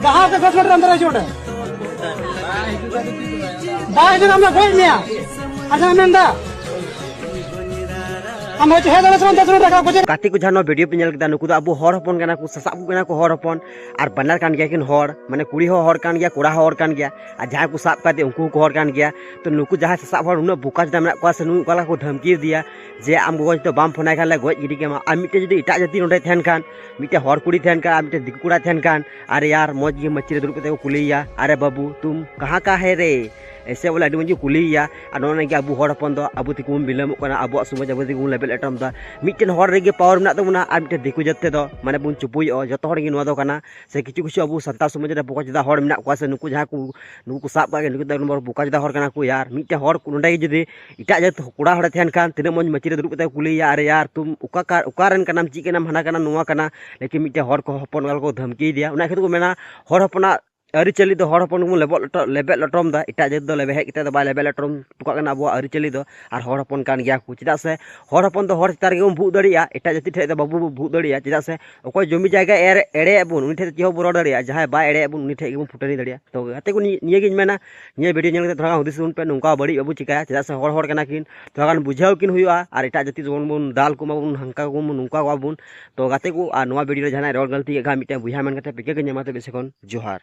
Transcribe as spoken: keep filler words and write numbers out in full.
ᱡᱟᱦᱟᱸ ᱜᱮ ᱫᱚᱥ ᱢᱤᱱᱤᱴ ᱨᱮ ᱟᱢ ᱫᱚ ᱦᱤᱡᱩᱜ ᱚᱸᱰᱮ᱾ ᱵᱟᱭ ᱦᱤᱡᱩᱜ ᱟᱢ ᱫᱚ ᱜᱚᱡ ᱢᱮᱭᱟ᱾ ᱟᱨ ᱡᱟᱦᱟᱸ ᱢᱮᱱᱫᱟ, ᱟᱢ ᱦᱚᱭᱛᱳ ᱦᱮᱡ ᱫᱟᱲᱮᱭᱟᱜ ᱥᱮ ᱵᱟᱝ ᱫᱚᱥ ᱢᱤᱱᱤᱴ ᱨᱟᱠᱟᱵ ᱠᱚ ᱪᱮᱫ? ᱜᱟᱛᱮ ᱠᱚ ᱡᱟᱦᱟᱸ ᱱᱚᱣᱟ ᱵᱷᱤᱰᱤᱭᱳ ᱯᱮ ᱧᱮᱞ ᱠᱮᱫᱟ, ᱱᱩᱠᱩ ᱫᱚ ᱟᱵᱚ ᱦᱚᱲ ᱦᱚᱯᱚᱱ ᱠᱟᱱᱟ ᱠᱚ, ᱥᱟᱥᱟᱵ ᱠᱚ ᱠᱟᱱᱟ ᱠᱚ ᱦᱚᱲ ᱦᱚᱯᱚᱱ, ᱟᱨ ᱵᱟᱱᱟᱨ ᱠᱟᱱ ᱜᱮᱭᱟ ᱠᱤᱱ ᱦᱚᱲ, ᱢᱟᱱᱮ ᱠᱩᱲᱤ ᱦᱚᱸ ᱦᱚᱲ ᱠᱟᱱ ᱜᱮᱭᱟ, ᱠᱚᱲᱟ ᱦᱚᱸ ᱦᱚᱲ ᱠᱟᱱ ᱜᱮᱭᱟ, ᱟᱨ ᱡᱟᱦᱟᱸᱭ ᱠᱚ ᱥᱟᱵ ᱠᱟᱛᱮ ᱩᱱᱠᱩ ᱦᱚᱸᱠᱚ ᱦᱚᱲ ᱠᱟᱱ ᱜᱮᱭᱟ᱾ ᱛᱚ ᱱᱩᱠᱩ ᱡᱟᱦᱟᱸᱭ ᱥᱟᱥᱟᱵ ᱦᱚᱲ ᱩᱱᱟᱹᱜ ᱵᱚᱠᱟ ᱪᱮᱫᱟᱜ ᱢᱮᱱᱟᱜ ᱠᱚᱣᱟ, ᱥᱮ ᱱᱩᱭ ᱚᱠᱟ ᱞᱮᱠᱟ ᱠᱚ ᱫᱷᱟᱢᱠᱤ ᱟᱫᱮᱭᱟ ᱡᱮ ᱟᱢ ᱜᱚᱜᱚ ᱡᱩᱫᱤ ᱵᱟᱢ ᱯᱷᱳᱱᱟᱭ ᱠᱷᱟᱱ ᱞᱮ ᱜᱚᱡ ᱜᱤᱰᱤ ᱠᱟᱢᱟ᱾ ᱟᱨ ᱢᱤᱫᱴᱮᱱ ᱡᱩᱫᱤ ᱮᱴᱟᱜ ᱡᱟᱹᱛᱤ ᱱᱚᱸᱰᱮ ᱛᱟᱦᱮᱱ ᱠᱷᱟᱱ, ᱢᱤᱫᱴᱮᱱ ᱦᱚᱲ ᱠᱩᱲᱤ ᱛᱟᱦᱮᱱ ᱠᱷᱟᱱ, ᱟᱨ ᱢᱤᱫᱴᱮᱱ ᱫᱤᱠᱩ ᱠᱚᱲᱟ ᱛᱟᱦᱮᱱ ᱠᱷᱟᱱ, ᱟᱨᱮ ᱭᱟᱨ ᱢᱚᱡᱽ ᱜᱮ ᱢᱟᱹᱪᱤ ᱨᱮ ᱫᱩᱲᱩᱵ ᱠᱟᱛᱮ ᱠᱚ ᱠᱩᱞᱤᱭᱮᱭᱟ, "ᱟᱨᱮ ᱵᱟᱹᱵᱩ ᱛᱩᱢ ᱠᱟᱦᱟᱸ ᱠᱟ ᱦᱮ ᱨᱮ?" ᱮᱥᱮ ᱵᱚᱞᱮ ᱟᱹᱰᱤ ᱢᱚᱡᱽ ᱜᱮ ᱠᱩᱞᱤᱭᱮᱭᱟ᱾ ᱟᱨ ᱱᱚᱜᱼᱚ ᱱᱚᱣᱟ ᱜᱮ ᱟᱵᱚ ᱦᱚᱲ ᱦᱚᱯᱚᱱ ᱫᱚ ᱟᱵᱚ ᱛᱮᱜᱮ ᱵᱚᱱ ᱵᱤᱞᱚᱢᱚᱜ ᱠᱟᱱᱟ, ᱟᱵᱚᱣᱟᱜ ᱥᱚᱢᱟᱡᱽ ᱟᱵᱚ ᱛᱮᱜᱮ ᱵᱚᱱ ᱞᱮᱵᱮᱫ ᱞᱚᱴᱚᱢ ᱮᱫᱟ᱾ ᱢᱤᱫᱴᱮᱱ ᱦᱚᱲ ᱨᱮᱜᱮ ᱯᱟᱣᱟᱨ ᱢᱮᱱᱟᱜ ᱛᱟᱵᱚᱱᱟ, ᱟᱨ ᱢᱤᱫᱴᱮᱱ ᱫᱤᱠᱩ ᱡᱟᱹᱛ ᱛᱮᱫᱚ ᱢᱟᱱᱮ ᱵᱚᱱ ᱪᱩᱯᱩᱭᱚᱜᱼᱟ᱾ ᱡᱚᱛᱚ ᱦᱚᱲ ᱜᱮ ᱱᱚᱣᱟ ᱫᱚ ᱠᱟᱱᱟ᱾ ᱥᱮ ᱠᱤᱪᱷᱩ ᱠᱤᱪᱷᱩ ᱟᱵᱚ ᱥᱟᱱᱛᱟᱲ ᱥᱚᱢᱟᱡᱽ ᱨᱮ ᱵᱚᱠᱟ ᱪᱮᱫᱟᱜ ᱦᱚᱲ ᱢᱮᱱᱟᱜ ᱠᱚᱣᱟ, ᱥᱮ ᱱᱩᱠᱩ ᱡᱟᱦᱟᱸ ᱠᱚ, ᱱᱩᱠᱩ ᱠᱚ ᱥᱟᱵ ᱠᱟᱜ ᱜᱮ, ᱱᱩᱠᱩ ᱫᱚ ᱮᱠ ᱱᱚᱢᱵᱚᱨ ᱵᱚᱠᱟ ᱪᱮᱫᱟᱜ ᱦᱚᱲ ᱠᱟᱱᱟ ᱠᱚ ᱭᱟᱨ᱾ ᱢᱤᱫᱴᱮᱱ ᱦᱚᱲ ᱱᱚᱸᱰᱮ ᱜᱮ ᱡᱩᱫᱤ ᱮᱴᱟᱜ ᱡᱟᱹᱛ ᱠᱚᱲᱟ ᱦᱚᱲᱮ ᱛᱟᱦᱮᱱ ᱠᱷᱟᱱ, ᱛᱤᱱᱟᱹᱜ ᱢᱚᱡᱽ ᱢᱟᱹᱪᱤ ᱨᱮ ᱫᱩᱲᱩᱵ ᱠᱟᱛᱮ ᱠᱚ ᱠᱩᱞᱤᱭᱮᱭᱟ, "ᱟᱨᱮ ᱭᱟᱨ ᱛᱩᱢ ᱚᱠᱟ ᱠᱟ-, ᱚᱠᱟ ᱨᱮᱱ ᱠᱟᱱᱟᱢ, ᱪᱮᱫ ᱠᱟᱱᱟᱢ, ᱦᱟᱱᱟ ᱠᱟᱱᱟ, ᱱᱚᱣᱟ ᱠᱟᱱᱟ?" ᱞᱮᱠᱤᱱ ᱢᱤᱫᱴᱮᱱ ᱦᱚᱲ ᱠᱚ ᱦᱚᱯᱚᱱ ᱠᱚ ᱫᱷᱟᱢᱠᱤᱭᱮᱫᱮᱭᱟ᱾ ᱚᱱᱟ ᱠᱷᱟᱹᱛᱤᱨ ᱠᱚ ᱢᱮᱱᱟ, ᱦᱚᱲ ᱦᱚᱯᱚᱱᱟᱜ ᱟᱹᱨᱤᱪᱟᱹᱞᱤ ᱫᱚ ᱦᱚᱲ ᱦᱚᱯᱚᱱ ᱜᱮᱵᱚᱱ ᱞᱮᱵᱮᱫ ᱞᱚᱴᱚ-, ᱞᱮᱵᱮᱫ ᱞᱚᱴᱚᱢ ᱮᱫᱟ᱾ ᱮᱴᱟᱜ ᱡᱟᱹᱛ ᱫᱚ ᱞᱮᱵᱮᱫ ᱦᱮᱡ ᱠᱟᱛᱮ ᱫᱚ ᱵᱟᱭ ᱞᱮᱵᱮᱫ ᱞᱚᱴᱚᱢ ᱦᱚᱴᱚ ᱠᱟᱜ ᱠᱟᱱᱟ ᱟᱵᱚᱣᱟᱜ ᱟᱹᱨᱤᱪᱟᱹᱞᱤ ᱫᱚ, ᱟᱨ ᱦᱚᱲ ᱦᱚᱯᱚᱱ ᱠᱟᱱ ᱜᱮᱭᱟ ᱠᱚ᱾ ᱪᱮᱫᱟᱜ ᱥᱮ ᱦᱚᱲ ᱦᱚᱯᱚᱱ ᱫᱚ ᱦᱚᱲ ᱪᱮᱛᱟᱱ ᱨᱮᱜᱮ ᱵᱚᱱ ᱵᱷᱩᱜ ᱫᱟᱲᱮᱭᱟᱜᱼᱟ, ᱮᱴᱟᱜ ᱡᱟᱹᱛᱤ ᱴᱷᱮᱡ ᱫᱚ ᱵᱟᱵᱚ ᱵᱷᱩᱜ ᱫᱟᱲᱮᱭᱟᱜᱼᱟ᱾ ᱪᱮᱫᱟᱜ ᱥᱮ ᱚᱠᱚᱭ ᱡᱚᱢᱤ ᱡᱟᱭᱜᱟ ᱮᱨ, ᱮᱲᱮᱭᱮᱫ ᱵᱚᱱ, ᱩᱱᱤ ᱴᱷᱮᱡ ᱫᱚ ᱪᱮᱫ ᱦᱚᱸ ᱵᱚᱱ ᱨᱚᱲ ᱫᱟᱲᱮᱭᱟᱜᱼᱟ, ᱡᱟᱦᱟᱸᱭ ᱵᱟᱭ ᱮᱲᱮᱭᱮᱫ ᱵᱚᱱ, ᱩᱱᱤ ᱴᱷᱮᱡ ᱜᱮᱵᱚᱱ ᱯᱷᱩᱴᱟᱹᱱᱤ ᱫᱟᱲᱮᱭᱟᱜᱼᱟ᱾ ᱛᱚ ᱜᱟᱛᱮ ᱠᱚ, ᱱᱤᱭᱟᱹ, ᱱᱤᱭᱟᱹ ᱜᱤᱧ ᱢᱮᱱᱟ, ᱱᱤᱭᱟᱹ ᱵᱷᱤᱰᱤᱭᱳ ᱧᱮᱞ ᱠᱟᱛᱮ ᱛᱷᱚᱲᱟ ᱜᱟᱱ ᱦᱩᱫᱤᱥ ᱛᱟᱵᱚᱱ ᱯᱮ, ᱱᱚᱝᱠᱟ ᱵᱟᱹᱲᱤᱡ ᱵᱟᱵᱚ ᱪᱤᱠᱟᱹᱭᱟ᱾ ᱪᱮᱫᱟᱜ ᱥᱮ ᱦᱚᱲ, ᱦᱚᱲ ᱠᱟᱱᱟ ᱠᱤᱱ, ᱛᱷᱚᱲᱟ ᱜᱟᱱ ᱵᱩᱡᱷᱟᱹᱣ ᱠᱤᱱ ᱦᱩᱭᱩᱜᱼᱟ, ᱟᱨ ᱮᱴᱟᱜ ᱡᱟᱹᱛᱤ ᱡᱮᱢᱚᱱ ᱵᱚᱱ ᱫᱟᱞ ᱠᱚᱢᱟ ᱵᱚᱱ, ᱦᱟᱱᱠᱟ ᱠᱚᱢᱟ ᱱᱚᱝᱠᱟ ᱠᱚᱣᱟ ᱵᱚᱱ᱾ ᱛᱚ ᱜᱟᱛᱮ ᱠᱚ, ᱟᱨ ᱱᱚᱣᱟ ᱵᱷᱤᱰᱤᱭᱳ ᱨᱮ ᱡᱟᱦᱟᱱᱟᱜ ᱨᱚᱲ ᱜᱟᱹᱞᱛᱤ ᱜᱮ ᱠᱷᱟᱱ, ᱢᱤᱫᱴᱮᱱ ᱵᱚᱭᱦᱟ ᱢᱮᱱ ᱠᱟᱛᱮ ᱯᱤᱠᱟᱹ ᱜᱮ ᱧᱟᱢᱟ᱾ ᱛᱚᱵᱮ ᱥᱮ ᱠᱷᱚᱱ ᱡᱚᱦᱟᱨ᱾